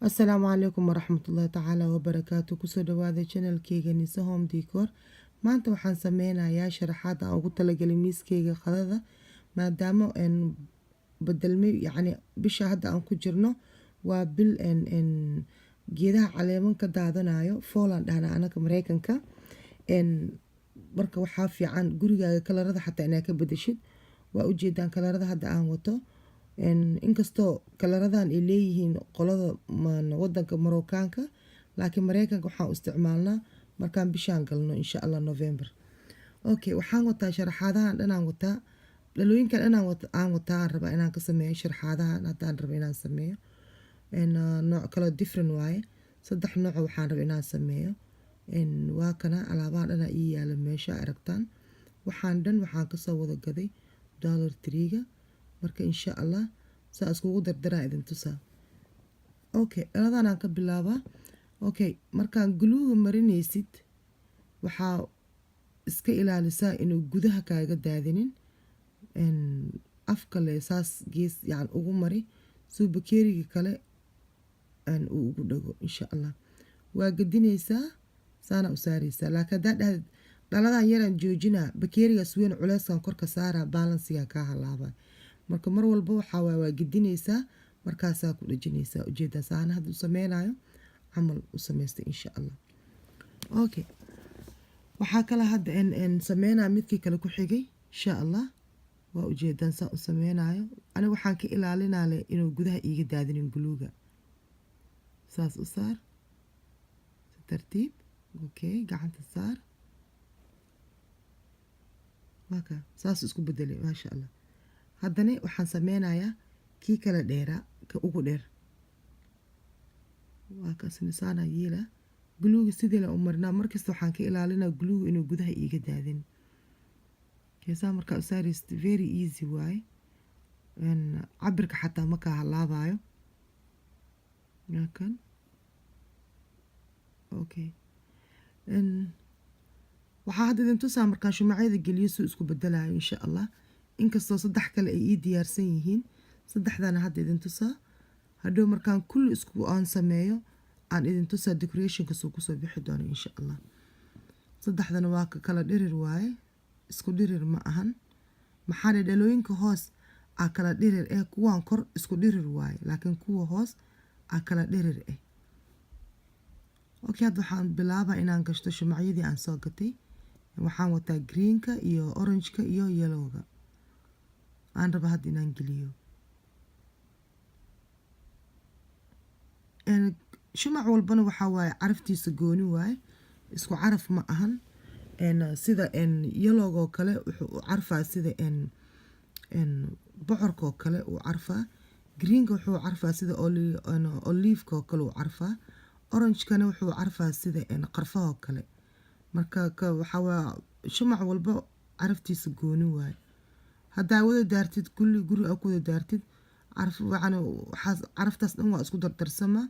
Asalaamu calaykum waraxmatullaahi tacaala wabarakaatu. Kusoo dhawaada channelkeyga Nisa Home Decor. Maanta waxaan sameynayaa sharaxaad aan ugu talagalay miiskeyga qadada, maadaama bedelmay, yacni bisha hadda aan ku jirno waa bil geedaha caleeman ka daadanayo, fall aan dhahnaa anaka Mareykanka. Marka waxaa fiican gurigaaga kalarada xataa inaad ka bedeshid. Waa ujeedaan kalarada hadda aan wato, inkastoo kalaradan ay leeyihiin qolada wadanka Marookaanka, laakiin Mareykanka waxaan u isticmaalnaa markaan bishaan galno, insha Allah, November. Okay, waxaan wataa sharaxaadahan dhanaan wataa, dhalooyinkan dhanaan aan wataa, aan rabaa inaan ka sameeyo sharaxaadahan haddaan rabo inaan sameeyo. Nooc kale different waaye, saddex nooc waxaan rabaa inaan sameeyo. Waa kana alaabahan dhanaa ii yaala meesha aragtaan. Waxaan dhan waxaan kasoo wada gaday Dollar Tree-ga. Marka insha Allah saa iskugu dardaraan idin tusaa. Okay, dhaladan aan ka bilaabaa. Okay, markaan glue-ga marinaysid, waxaa iska ilaalisaa inuu gudaha kaaga daadinin. Afka le saas gees yani ugu mari suu bakeeriga kale uu ugu dhago. Insha Allah waa gedinaysaa, saana u saaraysaa. Laakiin haddaa dhahdid dhaladan yaraan joojinaa, bakeerigaas weyn culeyskan korka saaraa, balance-igaa kaa halaabaa. Marka mar walba waxaa waay waa gedinaysaa, markaasaa ku dhejinaysaa. Ujeedaa saana hadda u sameynayo camal u samaystay, insha Allah. Okay, waxaa kale hadda sameynaya midkii kale ku xigay, insha Allah. Waa ujeedaan saan u sameynayo. Aniga waxaan ka ilaalinaa inuu gudaha iiga daadinin glue-ga. Saas u saar si tartiib. Okay, gacanta saar. Waa ka saas isku bedelay, maasha Allah. Haddana waxaan sameynayaa kii kale dheeraa, ka ugu dheer. Waa kaasna saana yeela. Glue-ga sidii la u marinaa. Markasta waxaan ka ilaalinaa glue-ga inuu gudaha iiga daadin. Keesaa markaa u saaraysid, very easy waaye. Cabirka xataa ma kaa halaabayo. Kan okay, waxaa hadda idin tusaa markaan shumacyada geliyo suu isku bedelayo, insha Allah. Inkastoo saddex kale ay ii diyaarsan yihiin, saddexdana hadda idin tusaa. Hadhow markaan kulli isku aan sameeyo aan idin tusaa decorationka suu kusoo bixi doono, insha Allah. Saddexdana waa ka kala dhirir waaye, isku dhirir ma ahan. Maxaa dhe dhalooyinka hoos aa kala dhirir eh, kuwaan kor isku dhirir waaye, laakiin kuwa hoos aa kala dhirir eh. Okay, hadda waxaan bilaabaa inaan gashto shumacyadii aan soo gatay. Waxaan wataa greenka iyo orangeka iyo yellowga aan raba hadda inaan geliyo. Shumac walbana waxaa waaye caraftiisa gooni waaye, isku caraf ma ahan. Sida yellowgoo kale wuxuu u carfaa sida bocorkoo kale uu carfaa. Greenka wuxuu carfaa sida olive-ka oo kale uu carfaa. Orangekana wuxuu carfaa sida qarfahoo kale. Marka waxaa waa shumac walba caraftiisa gooni waaye. Haddaa wada daartid kulli, guri aa ku wada daartid, caraf yacni waxaas caraftaas dhan waa isku dardarsamaa,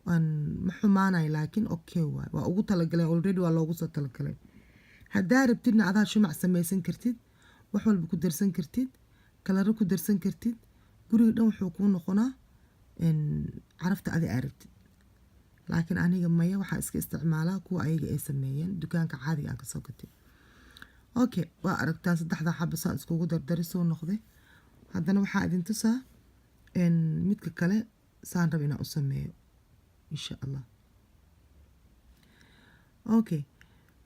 waan ma xumaanayo, laakiin okay waay, waa ugu talagalay already, waa loogu soo talagalay. Haddaa rabtidna adaa shumac samaysan kartid, wax walba ku darsan kartid, kalaro ku darsan kartid. Guriga dhan wuxuu kuu noqonaa carafta adi aa rabtid. Laakiin aniga maya, waxaa iska isticmaalaa kuwa ayaga ay sameeyeen dukaanka caadiga aan kasoo gatay. Okay, waa aragtaan saddexda xaba saan iskugu dardari soo noqday. Haddana waxaa idin tusaa midka kale saan raba inaan u sameeyo, insha Allah. Okay,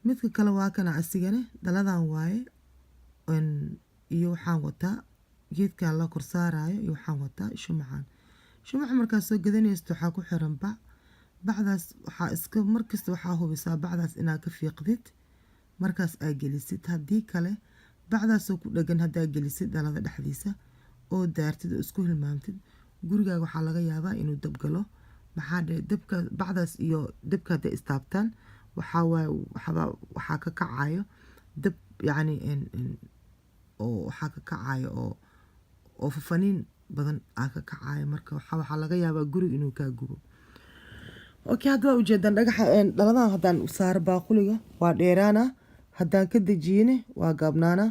midka kale waa kana. Asigane dhaladan waaye iyo waxaan wataa geedkan la korsaarayo iyo waxaan wataa shumacan. Shumaca markaad soo gadanaysto waxaa ku xiran bac. Bacdaas waxaa iska markasta waxaa hubisaa bacdaas inaad ka fiiqdid markaas aa gelisid. Haddii kale bacdaasoo ku dhagan haddaa gelisid dhalada dhexdiisa oo daartid oo isku hilmaamtid, gurigaaga waxaa laga yaabaa inuu dab galo. Maxaa dhe dabka bacdaas iyo dabka hadday istaabtaan, waxaa waaye waxba waxaa ka kacayo dab, yacni oo waxaa ka kacayo oo fafaniin badan aa ka kacayo. Marka waxaa laga yaabaa guriga inuu kaa gubo. Okay, hadda waa ujeedaan dhagaxa dhaladan haddaan saaro baaquliga waa dheeraana, haddaan ka dejiyene waa gaabnaana,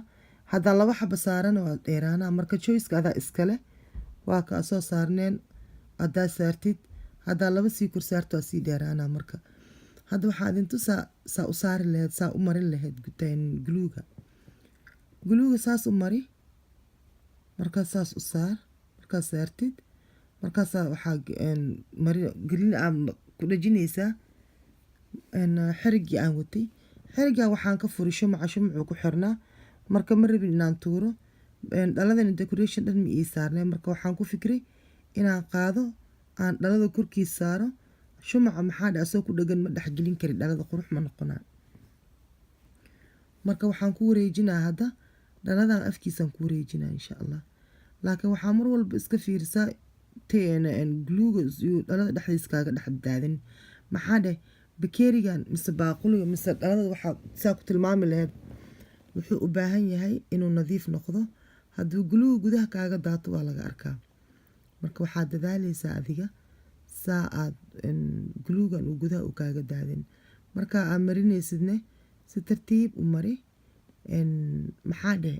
haddaan laba xaba saarana waa dheeraana. Marka choiceka adaa iskale. Waa kaa soo saarneen haddaa saartid. Haddaa laba sii korsaarto, waa sii dheeraanaa. Marka hadda waxaa idin tusaa saa u saari lahayd, saa u marin lahayd gluega. Gluega saas u mari. Markaas saas u saar. Markaad saartid, markaasaa waxaa mari gelin aa ku dhejinaysaa xerigii aan watay. Xerigaa waxaan ka furay shumaca. Shumacuu ku xirnaa. Marka ma rabin inaan tuuro dhaladana, decoration dhan ma ii saarnay. Marka waxaan ku fikiray inaan qaado, aan dhalada korkiis saaro shumaca. Maxaa dhe, asoo ku dhegan ma dhexgelin kari dhalada, qurux ma noqonaa. Marka waxaan ku wareejinaa hadda dhaladan afkiisaan ku wareejinaa, insha Allah. Laakiin waxaa mar walba iska fiirisaa gluega yuu dhalada dhexdiis kaaga dhex daadin. Maxaa dheh, bakeerigan mise baaquliga mise dhalada, waxaa saa ku tilmaami lahayd, wuxuu u baahan yahay inuu nadiif noqdo. Hadduu gluega gudaha kaaga daato, waa laga arkaa. Marka waxaad dadaaleysaa adiga saa aad gluegan uu gudaha uu kaaga daadin. Marka aad marinaysidne, si tartiib u mari. Maxaa dheh,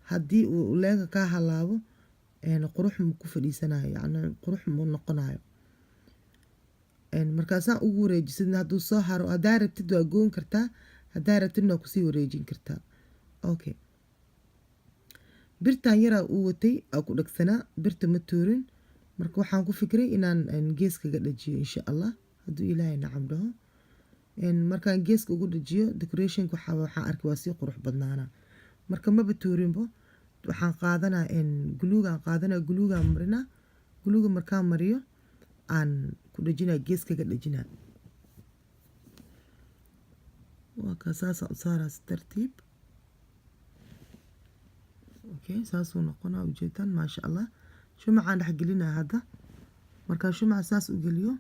haddii uu leega kaa halaabo, qurux ma ku fadhiisanayo, yacni qurux mu noqonayo. Markaasaan ugu wareejisidna, hadduu soo haro, haddaa rabtid waa goon kartaa, haddaa rabtidna waa kusii wareejin kartaa. Okay, birtan yaraa uu watay aa ku dhegsanaa. Birta ma tuurin. Marka waxaan ku fikiray inaan gees kaga dhajiyo, insha Allah, hadduu Ilaahay nacam dhaho. Markaan geeska ugu dhajiyo, decorationka waxaan arkay waa sii qurux badnaana. Marka maba tuurinbo. Waxaan qaadanaa gluegaan qaadanaa, gluegaan marinaa. Gluega markaan mariyo, aan ku dhajinaa, gees kaga dhajinaa. Waa kaa, saasaan u saaraa si tartiib. Okay, saasuu noqonaa, ujeedaan, maasha Allah. Shumacaan dhex gelinaa hadda. Markaan shumaca saas u geliyo,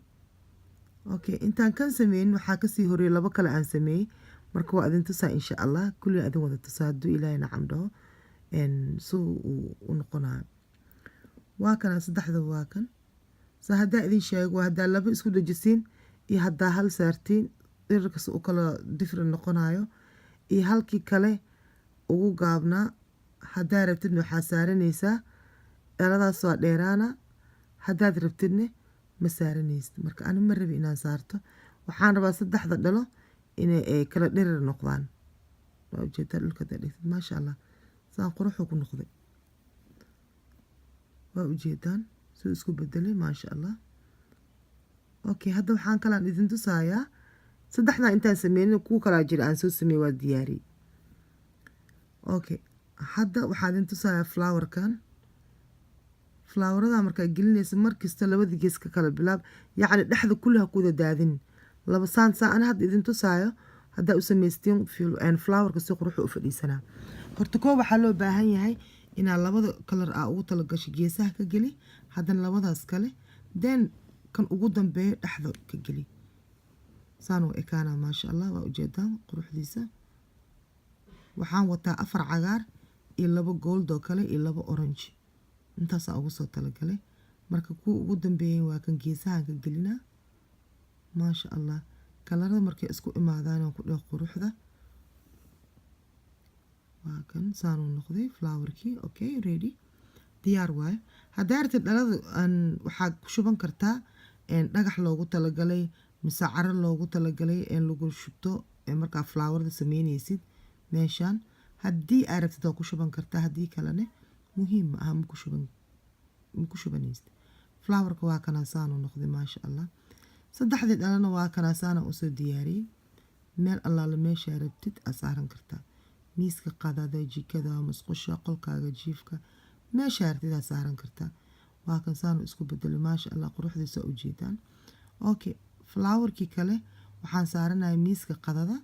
okay, intaan kan sameynin, waxaa kasii horeeyay labo kale aan sameeyey. Marka waa idin tusaa, insha Allah, kulli idin wada tusaa, hadduu Ilaahay nacam dhaho, suu uu u noqonayo. Waa kana saddexda, waa kan. Sa haddaa idin sheego, haddaa laba isku dhejisiin iyo haddaa hal saartiin, dhirarkas u kala different noqonayo. Iyo halkii kale ugu gaabnaa, haddaa rabtidna waxaa saaranaysaa dhaladaas, waa dheeraana. Haddaad rabtidne, ma saaranaysid. Marka ani ma rabi inaan saarto. Waxaan rabaa saddexda dhalo inay kala dherer noqdaan. Waa ujeedaa, dhulka hadaa dhigtid, maasha Allah, saan quruxuu ku noqday. Waa ujeedaan suu isku bedelay, maasha Allah. Okay, hadda waxaan kalaan idin tusayaa saddexdan intaan sameynin, kuwa kalaa jira aan soo sameeyey, waa diyaariyey. Okay, hadda waxaa idin tusayaa flowerkan. Flowerada markaa gelinaysa, markasta labada gees ka kala bilaab, yacni dhexda kulli ha kuwada daadin. Laba saan saa ana hadda idin tusaayo haddaa u samaystiin, flowerka si quruxu u fadhiisanaa. Horta koo waxaa loo baahan yahay inaad labada color aa ugu talagashay geesaha ka geli, haddana labadaas kale, then kan ugu dambeeyo dhexda ka geli. Saan u ekaanaa, maasha Allah. Waa ujeedaan quruxdiisa. Waxaan wataa afar cagaar iyo labo gold oo kale iyo labo orange. Intaasaa ugu soo talagalay. Marka kuwa ugu dambeeyay waa kan, geesahan ka gelinaa. Maasha Allah, colorada markay isku imaadaan ku dheh quruxda. Waa kan, saanuu noqday flowerkii. Okay, ready, diyaar waayo. Haddaa rabtid dhalada waxaad ku shuban kartaa dhagax loogu talagalay mise caro loogu talagalay in lagu shubto markaa flowerada sameyneysid. Meeshaan haddii aa rabtid waa ku shuban kartaa, haddii kalene muhiim ma aha, ma ku shubanaysid. Flowerka waa kana, saanuu noqday, maasha Allah. Saddexdii dhalana waa kana, saana usoo diyaariyey. Meel allaale meeshaa rabtid aa saaran kartaa: miiska qadada, jikada, musqusha, qolkaaga jiifka, meeshaa rabtid aa saaran kartaa. Waa kan, saanu isku bedelay, maasha Allah, quruxdiisa ujeedaan. Okay, flowerkii kale waxaan saaranaya miiska qadada.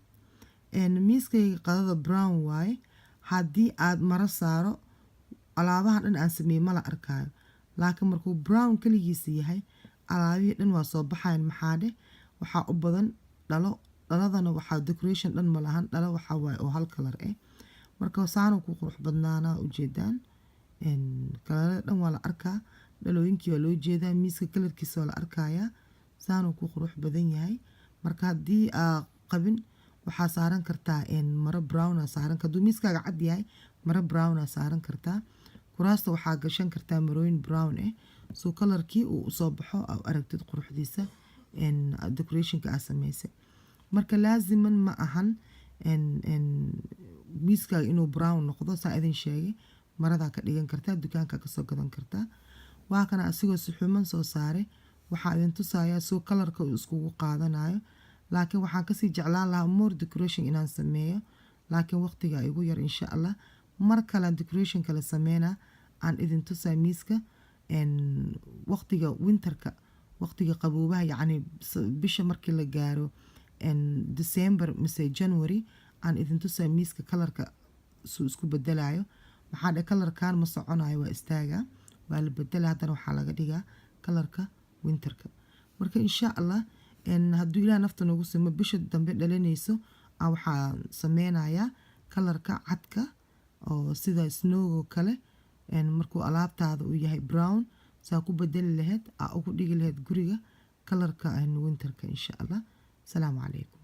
Miiskayga qadada brown waaye. Haddii aad maro saaro, alaabahan dhan aan sameeyey mala arkaayo. Laakiin markuu brown keligiisa yahay, alaabihii dhan waa soo baxayan. Maxaa dheh, waxaa u badan dhalo. Dhaladana waxaa decoration dhan ma lahan. Dhalo waxaa waaye oo hal color ah. Marka saanu ku qurux badnaanaa, ujeedaan. Colorada dhan waa la arkaa, dhalooyinkii waa loo jeedaa, miiska colorkiisa waa la arkayaa. Saanuu ku qurux badan yahay. Marka haddii aa qabin, waxaa saaran kartaa maro brown aa saaran. Hadduu miiskaaga cad yahay, maro brown aa saaran kartaa. Kuraasta waxaa gashan kartaa marooyin brown ah. Soo colorkii uu usoo baxo, aa aragtid quruxdiisa decorationka aa sameysay. Marka laaziman ma ahan miiskaaga inuu brown noqdo. Saa idin sheegay, maradaa ka dhigan kartaa, dukaanka kasoo gadan kartaa. Waa kana asigoo suxuuman soo saaray. Waxaa idin tusayaa soo colorka uu iskugu qaadanayo, laakiin waxaan kasii jeclaan lahaa more decoration inaan sameeyo, laakiin waqtiga igu yar. Insha Allah mar kalean decoration kale sameynaa, aan idin tusaa miiska waqtiga winterka, waqtiga qaboobaha, yacni bisha markii la gaaro December mise January, aan idin tusaa miiska colorka suu isku bedelayo. Maxaa dhe, colorkan ma soconayo, waa istaaga, waa la bedela. Haddana waxaa laga dhigaa colorka winterka. Marka insha Allah, hadduu Ilaah nafta noogu simo, bisha dambe dhalanayso waxaa sameynayaa colorka cadka oo sida snowgo kale. Markuu alaabtaada uu yahay brown, saa ku bedeli lahayd, aa ugu dhigi lahayd guriga colorka winterka, insha Allah. Asalaamu calaykum.